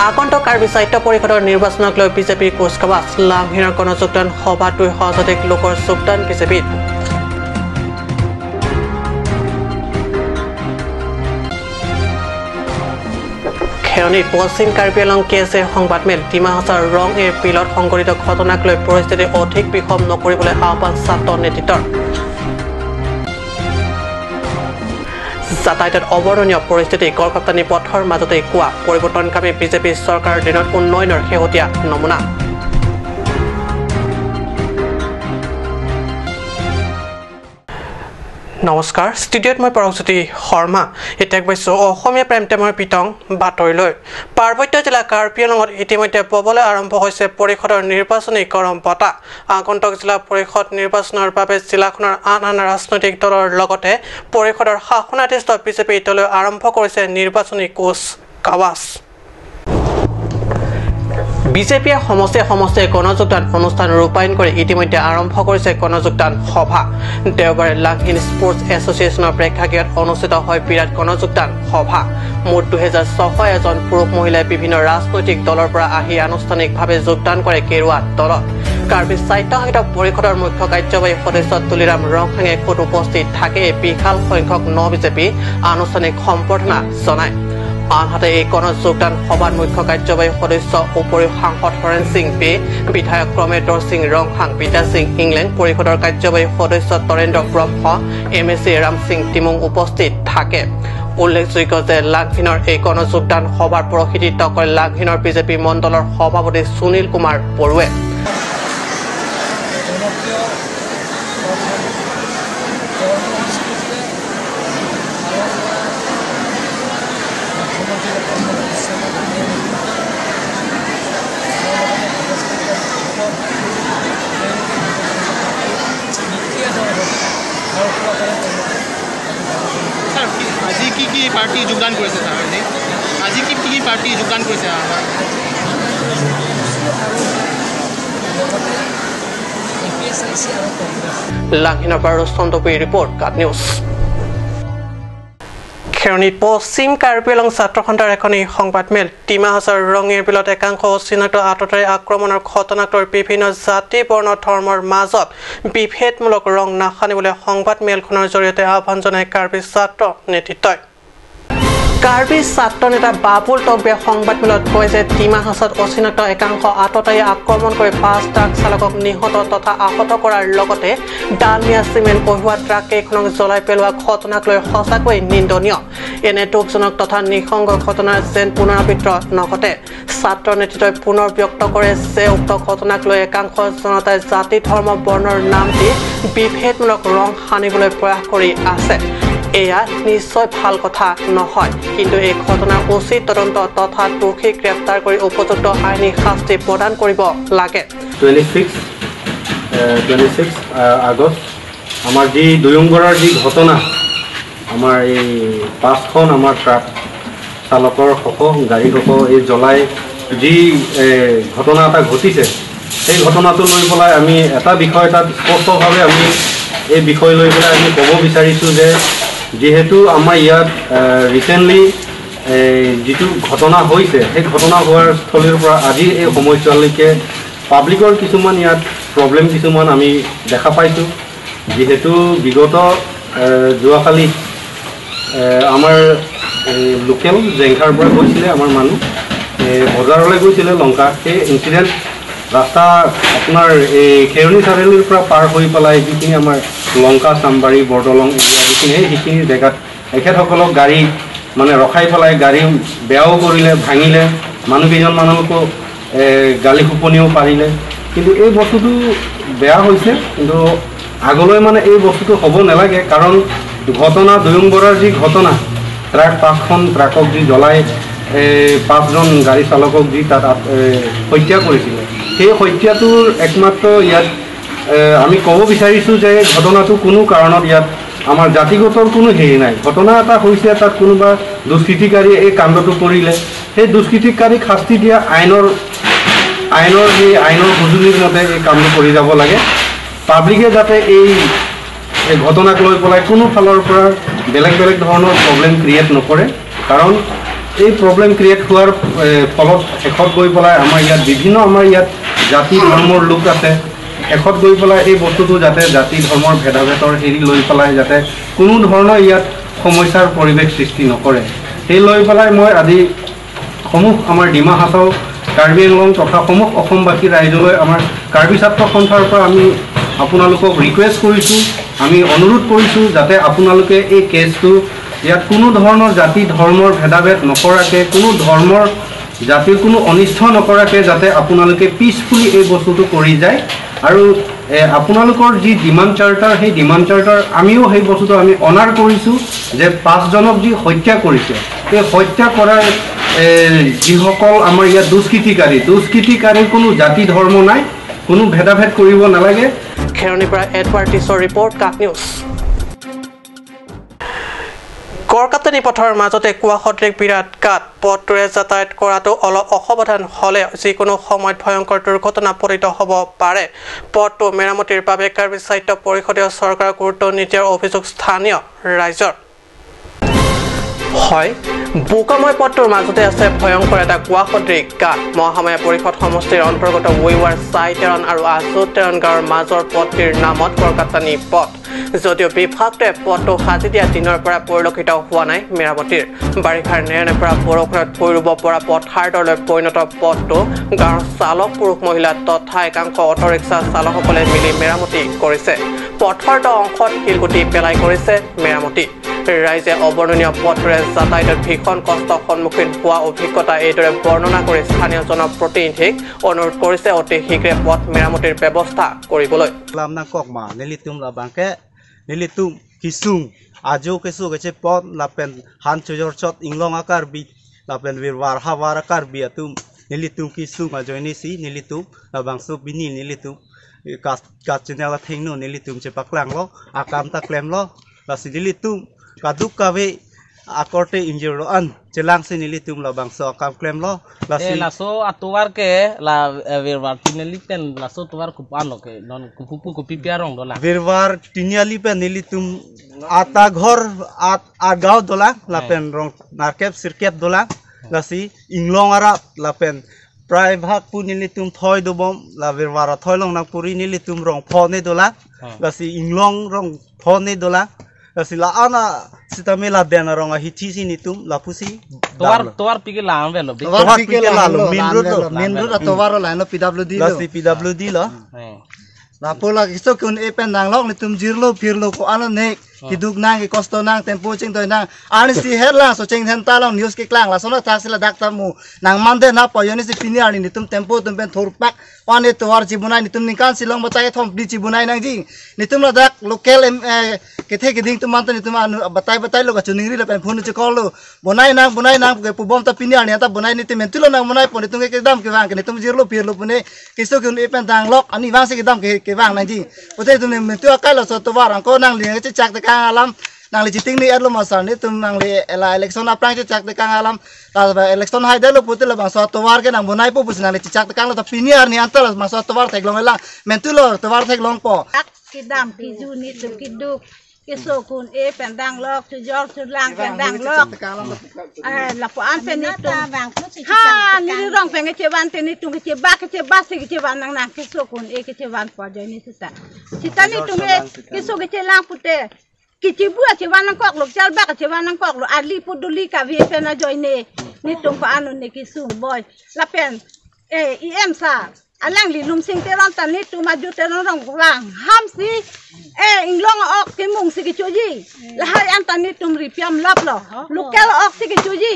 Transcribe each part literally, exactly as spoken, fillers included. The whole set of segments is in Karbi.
আগন্তুক কাৰ্বি স্বায়ত্ত পৰিষদৰ নিৰ্বাচনক লৈ বিজেপিৰ কুচকাৱাজ, লাংহিনৰ গণযোগদান সভাত দুশ শতাধিক লোকৰ যোগদান বিজেপিত। খেৰণিত পশ্চিম কাৰ্বি আংলং কে এছ এ সংবাদমেল, ডিমা হাছাওৰ ৰং এ বিলত সংঘটিত ঘটনাক লৈ পৰিস্থিতি অধিক বিষম নকৰিবলৈ আহ্বান ছাত্ৰ নেতৃত্বৰ। যাতায়াতত অবৰ্ণনীয় পৰিস্থিতি, গড়কাপ্তানি পথৰ মাজতে কুঁৱা, পৰিৱৰ্তনকামী বিজেপি চৰকাৰৰ দিনত উন্নয়নৰ শেহতীয়া নমুনা। নমস্কাৰ, ষ্টুডিঅ'ত মই পৰকজ্যোতি শৰ্মা। এতিয়া আগবাঢ়িছো অসমীয়া প্ৰাইম টাইমৰ পিটং বাতৰিলৈ। পাৰ্বত্য জিলা কাৰ্বি আংলঙত ইতিমধ্যে ববলৈ আৰম্ভ হৈছে পৰিষদৰ নিৰ্বাচনী গৰম বতাহ। আগন্তুক জিলা পৰিষদ নিৰ্বাচনৰ বাবে জিলাখনৰ আন আন ৰাজনৈতিক দলৰ লগতে পৰিষদৰ শাসনাধিষ্ঠ বিজেপি দলেও আৰম্ভ কৰিছে নিৰ্বাচনী কুচ কাৱাজ। বিজেপিয়ে সমষ্টিয়ে সমষ্টিয়ে গণযোগদান অনুষ্ঠান ৰূপায়ণ কৰি ইতিমধ্যে আৰম্ভ কৰিছে গণযোগদান সভা। দেওবাৰে লাংহিন স্পৰ্টছ এছ'চিয়েশ্যনৰ প্ৰেক্ষাগৃহত অনুষ্ঠিত হয় বিৰাট গণযোগদান সভা। মুঠ দুহেজাৰ ছশ এজন পুৰুষ মহিলাই বিভিন্ন ৰাজনৈতিক দলৰ পৰা আহি আনুষ্ঠানিকভাৱে যোগদান কৰে গেৰুৱা দলত। কাৰ্বি স্বায়ত্তশাসিত পৰিষদৰ মুখ্য কাৰ্যবাহী সদস্য তুলিৰাম ৰংহাঙে খোদ উপস্থিত থাকি বিশাল সংখ্যক ন বিজেপি আনুষ্ঠানিক সম্বৰ্ধনা জনায়। আনহাতে এই গণ যোগদান সভাত মুখ্য কাৰ্যবাহী সদস্য উপৰিও সাংসদ হৰেণ সিং বে, বিধায়ক প্ৰমেশ্বৰ সিং ৰংহাং, বিদ্যা সিং ইংলেং, পৰিষদৰ কাৰ্যবাহী সদস্য তৰেন্দ্ৰ ব্ৰহ্ম, এম এ চি ৰাম সিং টিমুং উপস্থিত থাকে। উল্লেখযোগ্য যে লাংহিনৰ এই গণ যোগদান সভাৰ পৌৰোহিত্য কৰে লাংহিনৰ বিজেপি মণ্ডলৰ সভাপতি সুনীল কুমাৰ বড়োৱে। ছাৰ, কি, আজি কি কি পাৰ্টি যোগদান কৰিছে ছাৰ? আজি, আজি কি কি পাৰ্টি যোগদান কৰিছে আমাৰ? লাংহিনৰ পৰা ৰুস্তম তপীৰ ৰিপৰ্ট, কাট নিউজ। খেৰণি। পশ্চিম কাৰ্বি আংলং ছাত্ৰ সন্থাৰ এখন এই সংবাদমেল ডিমা হাছাওৰ ৰং এ বিলত একাংশ অচিনাক্ত আততায়ী আক্ৰমণৰ ঘটনাক লৈ বিভিন্ন জাতি, বৰ্ণ, ধৰ্মৰ মাজত বিভেদমূলক ৰং নাসানিবলৈ সংবাদমেলখনৰ জৰিয়তে আহ্বান জনায় কাৰ্বি ছাত্ৰ নেতৃত্বই। কাৰ্বি ছাত্ৰ নেতা বাবুল তকবিয়ে সংবাদমেলত কয় যে ডিমা হাছাওত অচিনাক্ত একাংশ আততায়ী আক্ৰমণ কৰি বাছ ট্ৰাক চালকক নিহত তথা আহত কৰাৰ লগতে ডালমিয়া চিমেণ্ট কঢ়িওৱা ট্ৰাক কেইখনক জ্বলাই পেলোৱা ঘটনাক লৈ সঁচাকৈ নিন্দনীয়। এনে দুখজনক তথা নৃশংস ঘটনাৰ যেন পুনৰাবৃত্ত নঘটে। ছাত্ৰ নেতৃত্বই পুনৰ ব্যক্ত কৰে যে উক্ত ঘটনাক লৈ একাংশ জনতাই জাতি, ধৰ্ম, বৰ্ণৰ নাম দি বিভেদমূলক ৰং সানিবলৈ প্ৰয়াস কৰি আছে। এয়া নিশ্চয় ভাল কথা নহয়, কিন্তু এই ঘটনাৰ উচিত তদন্ত তথা দোষী গ্ৰেপ্তাৰ কৰি উপযুক্ত আইনী শাস্তি প্ৰদান কৰিব লাগে। টুৱেণ্টি ছিক্স, এ, টুৱেণ্টি ছিক্স, এ, আগষ্ট আমাৰ যি দুয়ুং বৰাৰ যি ঘটনা, আমাৰ এই পাঁচখন আমাৰ ট্ৰাক চালকৰ সহ, গাড়ী সহ এই জ্বলাই যি, এ, ঘটনা এটা ঘটিছে, সেই ঘটনাটো লৈ পেলাই আমি এটা বিষয় এটাত স্পষ্টভাৱে আমি এই বিষয় লৈ পেলাই আমি ক'ব বিচাৰিছোঁ যে যিহেতু আমাৰ ইয়াত, এ, ৰিচেণ্টলি, এ, যিটো ঘটনা হৈছে, সেই ঘটনা হোৱাৰ স্থলীৰ পৰা আজি এই সময়ছোৱালৈকে পাব্লিকৰ কিছুমান ইয়াত প্ৰব্লেম কিছুমান আমি দেখা পাইছোঁ। যিহেতু বিগত, এ, যোৱাকালি, এ, আমাৰ, এ, লোকেল জেংখাৰ পৰা গৈছিলে আমাৰ মানুহ, এ, বজাৰলৈ গৈছিলে লংকা। সেই ইনচিডেণ্ট ৰাস্তা আপোনাৰ এই খেৰণি চাৰিআলিৰ পৰা পাৰ হৈ পেলাই যিখিনি আমাৰ লংকা, চামবাৰী, বৰদলং এৰিয়া যিখিনি, সেই সেইখিনি জেগাত এখেতসকলক গাড়ী মানে ৰখাই পেলাই গাড়ী বেয়াও কৰিলে, ভাঙিলে, মানুহ কেইজন মানুহকো, এ, গালি শোপনিও পাৰিলে। কিন্তু এই বস্তুটো বেয়া হৈছে, কিন্তু আগলৈ মানে এই বস্তুটো হ'ব নালাগে, কাৰণ ঘটনা দুয়ুং বৰাৰ যি ঘটনা, ট্ৰাক পাঁচখন ট্ৰাকক যি জ্বলাই, এ, পাঁচজন গাড়ী চালকক যি তাত আত-, এ, হত্যা কৰিছিলে, সেই হত্যাটোৰ একমাত্ৰ ইয়াত এ, আমি ক'ব বিচাৰিছোঁ যে ঘটনাটো কোনো কাৰণত ইয়াত আমাৰ জাতিগতৰ কোনো হেৰি নাই। ঘটনা এটা হৈছে, তাত কোনোবা দুষ্কৃতিকাৰীয়ে এই কাণ্ডটো কৰিলে, সেই দুষ্কৃতিকাৰীক শাস্তি দিয়া আইনৰ, আইনৰ সেই আইনৰ সঁজুলিৰ মতে এই কামটো কৰি যাব লাগে। পাব্লিকে যাতে এই, এই ঘটনাক লৈ পেলাই কোনো ফালৰ পৰা বেলেগ বেলেগ ধৰণৰ প্ৰব্লেম ক্ৰিয়েট নকৰে, কাৰণ এই প্ৰব্লেম ক্ৰিয়েট হোৱাৰ এ, ফলত শেষত গৈ পেলাই আমাৰ ইয়াত বিভিন্ন আমাৰ ইয়াত জাতি ধৰ্মৰ লোক আছে। শেষত গৈ পেলাই এই বস্তুটো যাতে জাতি ধৰ্মৰ ভেদাভেদৰ হেৰি লৈ পেলাই যাতে কোনো ধৰণৰ ইয়াত সমস্যাৰ পৰিৱেশ সৃষ্টি নকৰে, সেই লৈ পেলাই মই আজি সমূহ আমাৰ ডিমা হাছাও, কাৰ্বি আংলং তথা সমূহ অসমবাসী ৰাইজলৈ আমাৰ কাৰ্বি ছাত্ৰ সন্থাৰ পৰা আমি আপোনালোকক ৰিকুৱেষ্ট কৰিছোঁ, আমি অনুৰোধ কৰিছোঁ যাতে আপোনালোকে এই কেছটো ইয়াত কোনো ধৰণৰ জাতি ধৰ্মৰ ভেদাভেদ নকৰাকে, কোনো ধৰ্মৰ জাতিৰ কোনো অনিষ্ট নকৰাকে যাতে আপোনালোকে পিচফুলি এই বস্তুটো কৰি যায়। আৰু এ, আপোনালোকৰ যি ডিমাণ্ড চাৰ্টাৰ, সেই ডিমাণ্ড চাৰ্টাৰ আমিও সেই বস্তুটো আমি অনাৰ কৰিছোঁ যে পাঁচজনক যি হত্যা কৰিছে, এই হত্যা কৰাৰ এ, যিসকল আমাৰ ইয়াত দুষ্কৃতিকাৰী, দুষ্কৃতিকাৰীৰ কোনো জাতি ধৰ্ম নাই, কোনো ভেদাভেদ কৰিব নালাগে। খেৰণিৰ পৰা এডৱাৰ্ড টিছৰ ৰিপৰ্ট, কাক নিউজ। কৰ্কাটনি পথৰ মাজতে কোৱা সদৃশ বিৰাট গাঁত, পথটোৰে যাতায়াত কৰাটো অলপ অসাৱধান হ'লে যিকোনো সময়ত ভয়ংকৰ দুৰ্ঘটনা পতিত হ'ব পাৰে। পথটো মেৰামতিৰ বাবে কাৰ্বি সাহিত্য পৰিষদে চৰকাৰক গুৰুত্ব নিদিয়াৰ অভিযোগ স্থানীয় ৰাইজৰ। হয়, বোকাময় পথটোৰ মাজতে আছে ভয়ংকৰ এটা কোৱা সদৃশ গাঁত। মহামায়া পৰিষদ সমষ্টিৰ অন্তৰ্গত ৱেইৱাৰ চাই তেৰণ আৰু আজো তেৰণ গাঁৱৰ মাজৰ পথটিৰ নামত কৰ্কাটনি পথ। যদিও বিভাগটোৱে পথটো সাজি দিয়া দিনৰ পৰা পৰিলক্ষিত হোৱা নাই মেৰামতিৰ। বাৰিষাৰ নেৰানেপেৰা বৰষুণত ভূঁই ৰুব পৰা পথাৰলৈ পৰিণত পথটো গাঁৱৰ চালক পুৰুষ মহিলা তথা একাংশ অটো ৰিক্সা চালকসকলে মিলি মেৰামতি কৰিছে। পথৰ দ অংশত শিলগুটি পেলাই কৰিছে মেৰামতি। ৰাইজে অবৰ্ণনীয় পথটোৰে যাতায়াতত ভীষণ কষ্ট সন্মুখীন হোৱা অভিজ্ঞতা এইদৰে বৰ্ণনা কৰি স্থানীয় জনপ্ৰতিনিধিক অনুৰোধ কৰিছে অতি শীঘ্ৰে পথ মেৰামতিৰ ব্যৱস্থা কৰিবলৈ। Lam nangkok ma, nelitum labang ke, nelitum kesung, ajo keso kechepon, lapen han chojor chot inglong a-Karbi, lapen virvar havar a-Karbi atum, nelitum kesung ajoine si, nelitum labangso pini, nelitum, eh, kas, kas channel athengno, nelitum chepaklanglo, akam ta klemlo, lasi nelitum kaduk kave akorte ingjir lo an, chelangsi nelitum labangso akam klemlo, lasi. Eh, laso atovar ke la, eh, virvar tiniali pen laso atovar kopi-an lo ke, non kopi pu kopi pi arong dolang. Virvar tiniali pen nelitum ata ghor at agaon dolang, eh, lapen rong narkep sirkep dolang, eh, lasi inglong arat lapen prai bhag pu nelitum thoi dobom, la virvar athoi along nangpuri nelitum rong phone dolang, eh, lasi inglong rong phone dolang, lasi la-an a sitame laden arong ahithi si nelitum lapusi. Tovar, dam lo. Tovar pike la-an avelo, be. Tovar pike la-an lo, main road lo, main road atovar lo, line lo, P W D lo. Lasi P W D lo. Eh. Lapu la keso ke-un-e pen danglok, nelitum jirlo phirlo ko-an lo nek. Hmm. Keduk nang, kekosto nang, tempo chingtoi nang. Ani si her la, so chingthen ta long, news keklang, lason athak si ladak ta mu. Nang mande na po, ajoine si pini arni nelitum tempo atum pen thurpak. One tovar chibonai, nelitum ningkan si long batai thom phli chibonai nangji. Nelitum ladak local em, eh, kethe keding atum anta nelitum anu batai batai lo, kachiningri lapen phone checall lo. Bonai nang, bonai nang, ke pubom ta pini arni anta bonai nelitum mentu lo nang bonai po, nelitum ke kedam kevang ke, nelitum jirlo phirlo pune, keso ke-un-e pen danglok, ani vang si kedam ke, kevang nangji. Pute nelitum mentu akai laso atovar, angko nangli chechak tekang alam, nangli chiting ni erlo masar, nelitum nangli la election aphrang chechak tekang alam, la election haidetlo pute labangso atovar ke nang bonaipo pusi nangli chechak tekanglo, ta pini arni anta labangso atovar theklong lang, mentu lo atovar theklongpo. Ak kedam kejun nelitum keduk, keso ke-un-e pen danglok, chojor cholang pen danglok. Eh, lapu-an pen nelitum. Ha, neli rong pen kechevan te nelitum kechebak, kechebak si kechevan nang nang keso ke-un-e kechevanpo ajoine sita. Sita nelitum e, keso kechelang pute. Kechebu achevan nangkoklo, chalbak achevan nangkoklo, ali pu duli kave pen ajoine. Nelitum ko-an un-e kesung boi. Lapen, eh, E M sir. Alangli Lumsing Teron ta nelitum ajo Teron rong vang ham si, eh, inglong ok kemung si kechoji. Lahai anta nelitum ripiam laplo. Local ok si kechoji.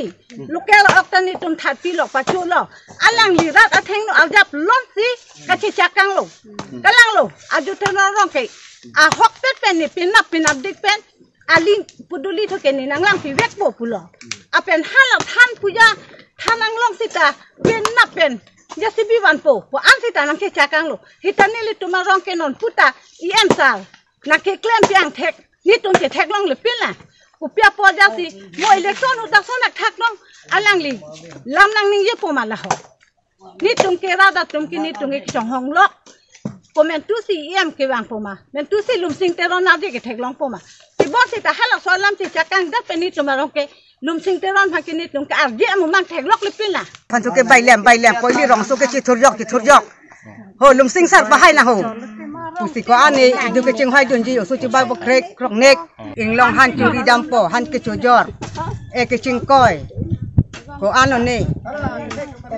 Local ok ta nelitum thati lo, pacho lo. Alangli rat athengno arjap lon si kachechak kanglo. Kalanglo, ajo Teron rong ke. Ahokpet pen ne pinap pinap dik pen. Aling pu duli tho ke ne nang langpi vekpo pulo. Apen hala than puja, than anglong sita, pen na pen. J C B vanpo, pu-an sita nangkechak kanglo. Sita nelitum arong ke non puta, E M sir. Nangkeklem piang thek, nelitum ke theklongle pin la. Kopi apot J C, mo election ahut ason athak long, alangli. Lam nangningjepo ma laho. Nelitum ke rat atum ke nelitum ke chonghong lok. Ko mentu si E M kevangpo ma. Mentu si Lumsing Teron aje ketheklongpo ma. Tebon sita halaso alam chechak kangdet pen nelitum arong ke Lumsing Teron aphan ke nelitum ke arje amu mang theklok le pin la. Phan so ke bailem, bailem, poili rongso ke chithurjok, chithurjok. Ho, Lumsing sar pahai na ho. Pusi ko-an ne, idu kechinghoidunji, oso chibai bo krek, kroknek. Inglong han churi dampo, han kechojor. E kechingkoi. Ko-an lo ne.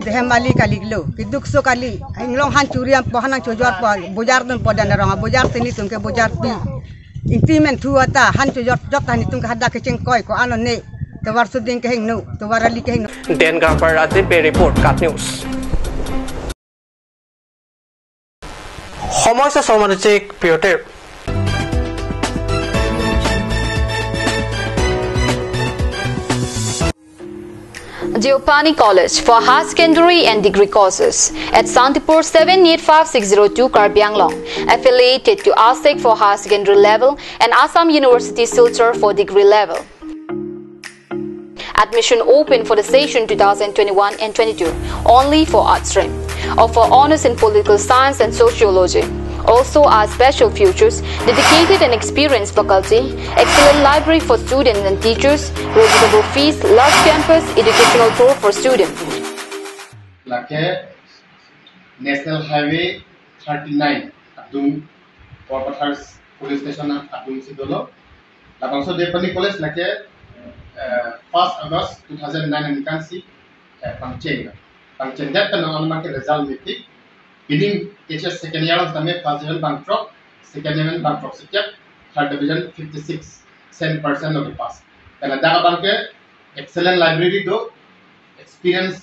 Dehem ali kaliklo. Keduk so kali. Inglong han churi dampo, han nangchojorpo. Bojar dunpo dan rong, bojar si nelitum ke bojar pi. Ingti men thu ata, han chojor jot ta nelitum ke hadak kechingkoi, ko-an lo ne. Tovar suding kehingno, tovar ali kehingno. Dengar para Rajiv Bey report, KAT News. সময় চাই শৰ্মা দেশিক বিৰতিৰ। Deopani College for higher secondary and degree courses at Santipur seven eight five six zero two Karbi Anglong, affiliated to ASEC for higher secondary level and Assam University Silchar for degree level. Admission open for the session two thousand twenty-one and twenty-two, only for arts stream. Offer honours in political science and sociology. Also, our special features: dedicated and experienced faculty, excellent library for students and teachers, reasonable fees, large campus, educational tour for students. Lake National Highway thirty-nine adung, Borpathar Police Station adung si dolo. Labangso Deopani College lake, eh, first August two thousand nine aningkan si, eh, pangcheng. Pangcheng det pen non amat ke result mepik. Pining H S second year tame first division bangthrok, second division bangthrok sikep, third division fifty-six percent lo kepass. Pen ladak abang ke excellent library do, experience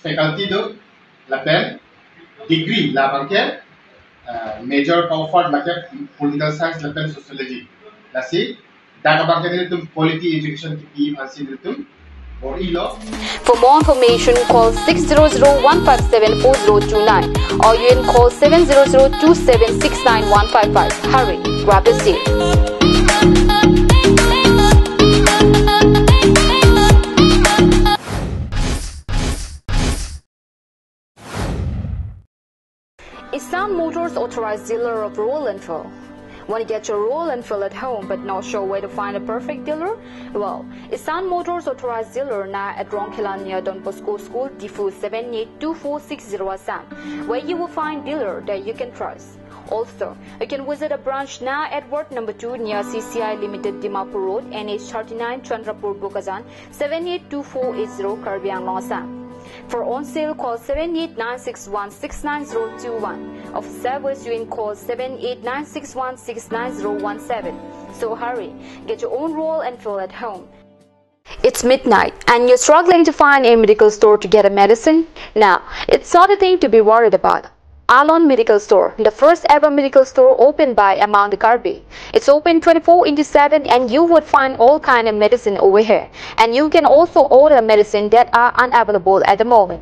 faculty do, lapen degree labang ke, uh, major offered lake political science lapen sociology. Lasi dak abang ke nelitum quality education kipi aphansi nelitum bor-ilo. For more information, call six zero zero one five seven four zero two nine or you can call seven zero zero two seven six nine one five five. Hurry, grab the seat. Isan Motors, authorized dealer of Royal Enfield. Want to get your Royal Enfield at home but not sure where to find a perfect dealer? Well, Isan Motors, authorized dealer now at Rongkhela near Don Bosco School, Diphu seven eight two four six zero Assam, where you will find dealer that you can trust. Also, you can visit a branch now at Ward number two near C C I Limited, Dimapur Road, N H thirty-nine, Chandrapur, Bokajan, seven eight two four eight zero, Karbi Anglong, Assam. For on sale, call seven eight nine six one six nine zero two one. Of service, you can call seven eight nine six one six nine zero one seven. So hurry, get your own Royal Enfield at home. It's midnight and you're struggling to find a medical store to get a medicine? Now, it's not a thing to be worried about. Alon Medical Store, the first ever medical store opened by Amang the Karbi. It's open twenty-four into seven and you would find all kind of medicine over here. And you can also order medicine that are unavailable at the moment.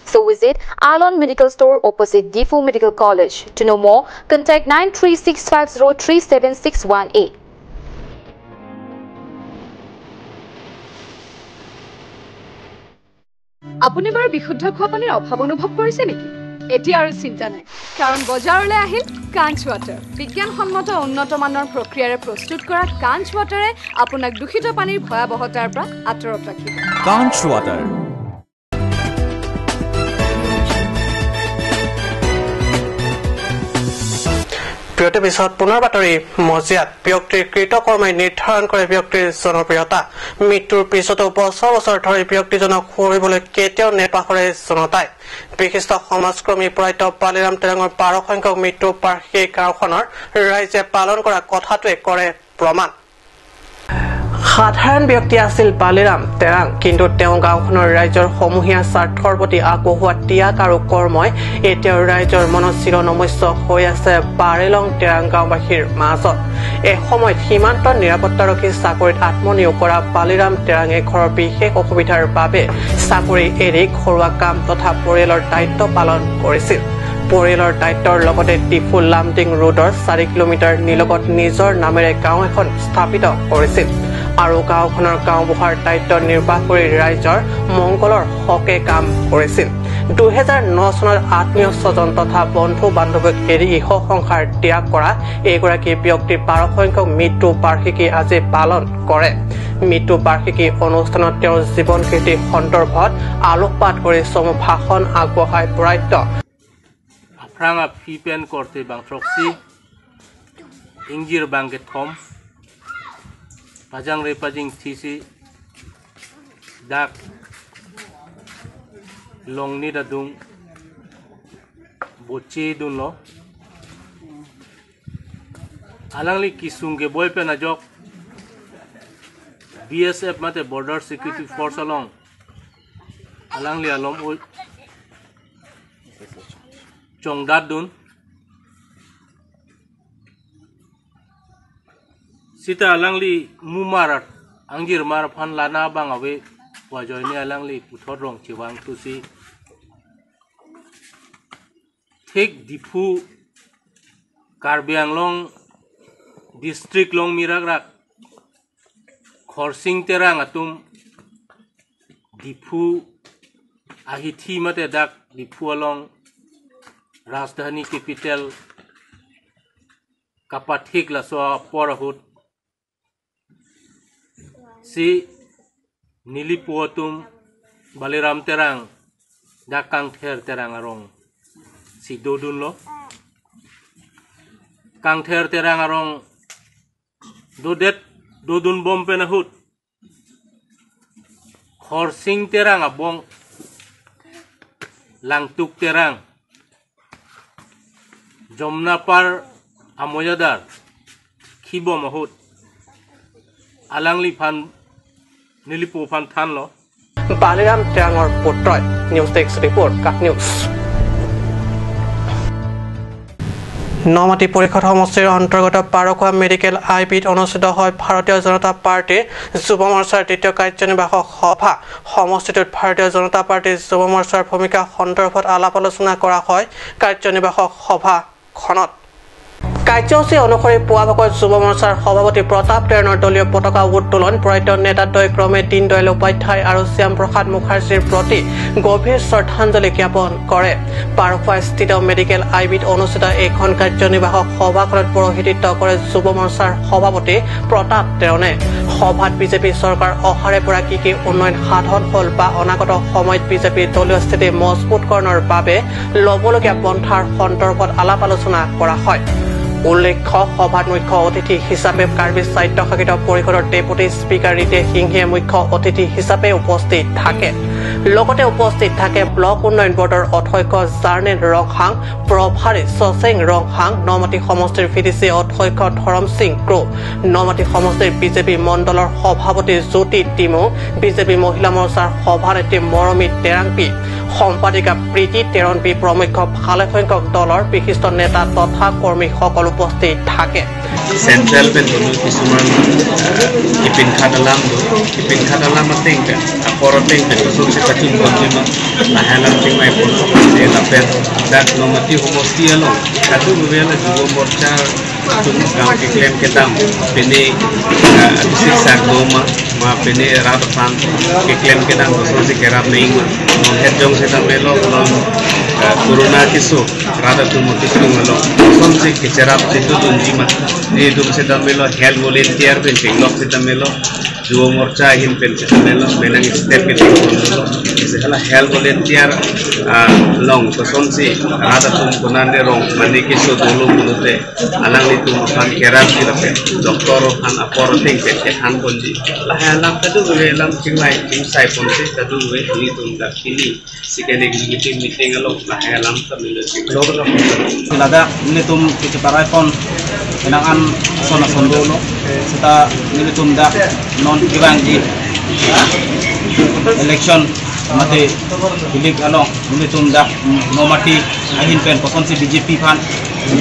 So visit Alon Medical Store opposite Diphu Medical College. To know more, contact nine three six five zero three seven six one eight. আপুনি বাৰু বিশুদ্ধ খোৱা পানীৰ অভাৱ অনুভৱ কৰিছে নেকি? এতিয়া আৰু চিন্তা নাই, কাৰণ বজাৰলৈ আহিল কাঞ্চ ৱাটাৰ। বিজ্ঞানসন্মত উন্নত মানৰ প্ৰক্ৰিয়াৰে প্ৰস্তুত কৰা কাঞ্চ ৱাটাৰে আপোনাক দূষিত পানীৰ ভয়াৱহতাৰ পৰা আঁতৰত ৰাখিব। কাঞ্চ ৱাটাৰ। বিৰতিৰ পিছত পুনৰ বাতৰি। মজিয়াত ব্যক্তিৰ কৃতকৰ্মই নিৰ্ধাৰণ কৰে ব্যক্তিৰ জনপ্ৰিয়তা। মৃত্যুৰ পিছতো বছৰ বছৰ ধৰি ব্যক্তিজনক সুঁৱৰিবলৈ কেতিয়াও নেপাহৰে জনতাই। বিশিষ্ট সমাজকৰ্মী প্ৰয়াত বালিৰাম তেৰাঙৰ বাৰ সংখ্যক মৃত্যু বাৰ্ষিকী গাঁওখনৰ ৰাইজে পালন কৰা কথাটোৱে কৰে প্ৰমাণ। সাধাৰণ ব্যক্তি আছিল বালিৰাম তেৰাং, কিন্তু তেওঁ গাঁওখনৰ ৰাইজৰ সমূহীয়া স্বাৰ্থৰ প্ৰতি আগবঢ়োৱা ত্যাগ আৰু কৰ্মই এতিয়াও ৰাইজৰ মনত চিৰনমস্য হৈ আছে বাৰেলং তেৰাং গাঁওবাসীৰ মাজত। এসময়ত সীমান্ত নিৰাপত্তাৰক্ষী চাকৰিত আত্মনিয়োগ কৰা বালিৰাম তেৰাঙে ঘৰৰ বিশেষ অসুবিধাৰ বাবে চাকৰি এৰি ঘৰুৱা কাম তথা পৰিয়ালৰ দায়িত্ব পালন কৰিছিল। পৰিয়ালৰ দায়িত্বৰ লগতে ডিফু লামডিং ৰোডৰ চাৰি কিলোমিটাৰ নিলগত নিজৰ নামেৰে গাঁও এখন স্থাপিত কৰিছিল আৰু গাঁওখনৰ গাঁওবুঢ়াৰ দায়িত্ব নিৰ্বাহ কৰি ৰাইজৰ মংগলৰ হকে কাম কৰিছিল। দুহেজাৰ ন চনত আত্মীয় স্বজন তথা বন্ধু বান্ধৱীক এৰি ইহ সংসাৰ ত্যাগ কৰা এইগৰাকী ব্যক্তিৰ বাৰ সংখ্যক মৃত্যু বাৰ্ষিকী আজি পালন কৰে। মৃত্যু বাৰ্ষিকী অনুষ্ঠানত তেওঁৰ জীৱন কীৰ্তি সন্দৰ্ভত আলোকপাত কৰি চমু ভাষণ আগবঢ়ায় প্ৰয়াত। Aphrang aphi pen korte bang throksi, ingjir bang kethom, pajangre pajingthisi, dak longnit adung bochedunlo. Alangli kesung keboi pen ajok B S F mate Border Security Force along alangli alom o chongdatdun. Sita alangli mumar angjirmar aphan lana abang ave, pu ajoine alangli puthot rong chevangthusi thik Diphu, Karbi Anglong district along mirak rak Khorsing Terang atum Diphu ahithi mate dak Diphu along Rajdhani capital kapathik laso apor ahut si nelipo atum Baliram Terang dak Kangther Terang arongsi dodunlo. Kangther Terang arong dodet dodun bom pen ahut Khorsing Terang abong Langtuk Terang Jomnapar amoi adar khibom ahut alangliphan nelipophan thanlo. Baliram Terangor putroi, News Desk Report, KAT News। নমাটি পৰিষদ সমষ্টিৰ অন্তৰ্গত পাৰখোৱা medical I বিত অনুষ্ঠিত হয় ভাৰতীয় জনতা পাৰ্টীৰ যুৱ মৰ্চাৰ দ্বিতীয় কাৰ্যনিৰ্বাহক সভা। সমষ্টিটোত ভাৰতীয় জনতা পাৰ্টীৰ যুৱ মৰ্চাৰ ভূমিকা সন্দৰ্ভত আলাপ আলোচনা কৰা হয় কাৰ্যনিৰ্বাহক সভাখনত। কাৰ্যসূচী অনুসৰি পুৱা ভাগত যুৱ মৰ্চাৰ সভাপতি প্ৰতাপ তেৰণৰ দলীয় পতাকা উত্তোলন, প্ৰয়াত নেতাদ্বয় ক্ৰমে দীনদয়াল উপাধ্যায় আৰু শ্যাম প্ৰসাদ মুখাৰ্জীৰ প্ৰতি গভীৰ শ্ৰদ্ধাঞ্জলি জ্ঞাপন কৰে। পাৰখোৱা স্থিত মেডিকেল আই বিত অনুষ্ঠিত এইখন কাৰ্যনিৰ্বাহক সভাখনত পৌৰোহিত্য কৰে যুৱ মৰ্চাৰ সভাপতি প্ৰতাপ তেৰণে। সভাত বিজেপি চৰকাৰ অহাৰে পৰা কি কি উন্নয়ন সাধন হ'ল বা অনাগত সময়ত বিজেপিৰ দলীয় স্থিতি মজবুতকৰণৰ বাবে ল'বলগীয়া পন্থাৰ সন্দৰ্ভত আলাপ আলোচনা কৰা হয়। উল্লেখ্য, সভাত মুখ্য অতিথি হিচাপে কাৰ্বি স্বায়ত্তশাসিত পৰিষদৰ ডেপুটি স্পীকাৰ ৰিতেশ সিংহে মুখ্য অতিথি হিচাপে উপস্থিত থাকে। লগতে উপস্থিত থাকে ব্লক উন্নয়ন বৰ্ডৰ অধ্যক্ষ জাৰ্নেল ৰংহাং, প্ৰভাৰী শচেং ৰংহাং, নমাটি সমষ্টিৰ ভি ডি চি অধ্যক্ষ ধৰম সিং ক্ৰ, নমাটি সমষ্টিৰ বিজেপি মণ্ডলৰ সভাপতি জ্যোতি টিমুং, বিজেপি মহিলা মৰ্চাৰ সভানেত্ৰী মৰমী টেৰাংপী, সম্পাদিকা প্ৰীতি তেৰণপী প্ৰমুখ্য ভালেসংখ্যক দলৰ বিশিষ্ট নেতা তথা কৰ্মীসকল উপস্থিত থাকে। Central pen dolo কিছুমান, ah, ipin khadalam do, ipin khadalam ateng pen, apor ateng pen, kosonsi pachun ponji ma, lahalam chingmai pon, lapen dak nongmati homosti along, kadokave la Yuva Morcha atum kam keklem kedam, pini, ah, sik sak do ma, ma pini rat aphan keklem kedam, kosonsi kerap nang ma, non het jongsi tame lo, non, ah, corona keso, rat atum kechung along, kosonsi kecherap chetudunji ma, nelitum setame lo health volunteer pen chenglok setame lo, Yuva Morcha ahin pen setame lo, penang step ke tingpon lo, isi hala health volunteer, ah, along, kosonsi rat atum konat de rong mane keso dolo pulote, alanglitum aphan kerapji lapen doctor aphan apor ateng pen kethan ponji, lahai alam kadokave alam chinglai chingsai ponsi kadokave nelitum dak pini second executive meeting along lahai alam kami lo chinglo. Ladak nelitum kecheparai pon penang an ason ason dolo. Seta nelitum dak non kevangji election mate bilik along nelitum dak nongmati ahin pen kosonsi B J P aphan,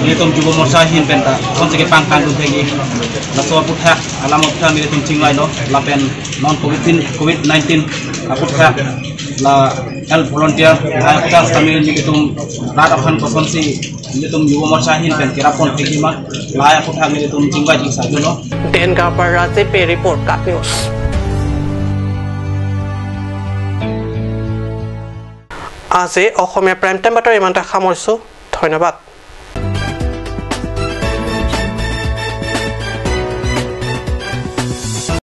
nelitum Yuva Morcha ahin pen ta kosonsi kepangtangdun thekji, laso aputhak alam aputhak nelitum chingvailo. Lapen non covid tin, covid nineteen aputhak la health volunteer, la aputhak setame nelitum rat aphan kosonsi nelitum Yuva Morcha ahin pen kerap pon thekji ma, la aputhak nelitum chingvai chingsai dolo. Dengapar Rajiv Bey report, KAT News. Aje Oxomiya Prime Time bator imanta khamorso. Dhonyobad.